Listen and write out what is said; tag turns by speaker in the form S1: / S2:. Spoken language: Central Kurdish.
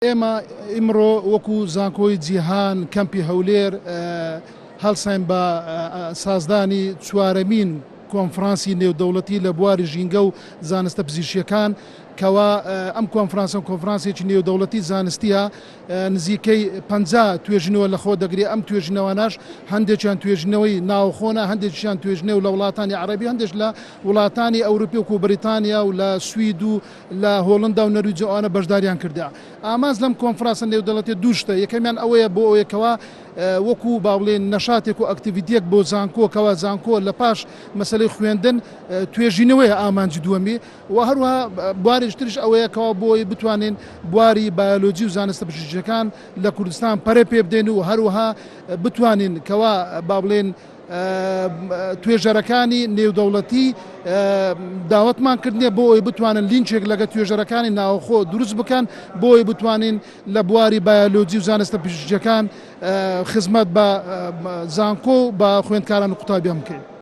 S1: ئێمە ئیمڕۆ وەکو زانکۆی جیهان کەمپی هەولێر هەڵساین بە سازدانی چوارەمین کۆنفرانسی نێودەوڵەتی لە بواری ژینگە و زانستە پزیشکیەکان کەوا ئەم کۆنفرانسە کۆنفرانسێکی نێودەوڵەتی زانستیە نزیکەی 50 توێژینەوە لەخۆ دەگرێت ئەم توێژینەوانەش هەندێکیان توێژینەوەی ناوخۆنە هەندێکیان توێژینەوە لە وڵاتانی عەرەبی هەندێک لە وڵاتانی ئەوروپی وەکو بەریتانیا و لە سوید و لە هۆڵندا و نەرویج و ئەوانە بەشداریان کردە. ئامانج لەم کۆنفرانسە نێودەوڵەتیە دوو شتە، یەکەمیان ئەوەیە بۆ ئەوەیە کەوا وەکو با بڵێین نەشاتێک و ئەکتیڤیتیەک بۆ زانکۆ کەوا زانکۆ لە پاش مەسەلەی خوێندن توێژینەوەیە ئامانجی دووەمی و هەروەها بوارێکی تریش ئەوەیە کەوا بۆ ئەوەی بتوانین بواری بایۆلۆجی و زانستە پزیشکیەکان لە کوردستان پەرە پێ بدەین و هەروەها بتوانین کەوا با بڵێین توێژەرەکانی نێودەوڵەتی داوەتمان کردنێ بۆ ئەوەی بتوانن لینکێک لەگە توێژەرەکانی ناوخۆ دروست بکەن بۆ ئەوەی بتوانین لە بواری بایۆلۆجی و زانستە پزیشکیەکان خزمەت بە زانکۆ و بە خوێندکاران و قوتابیان بکەین.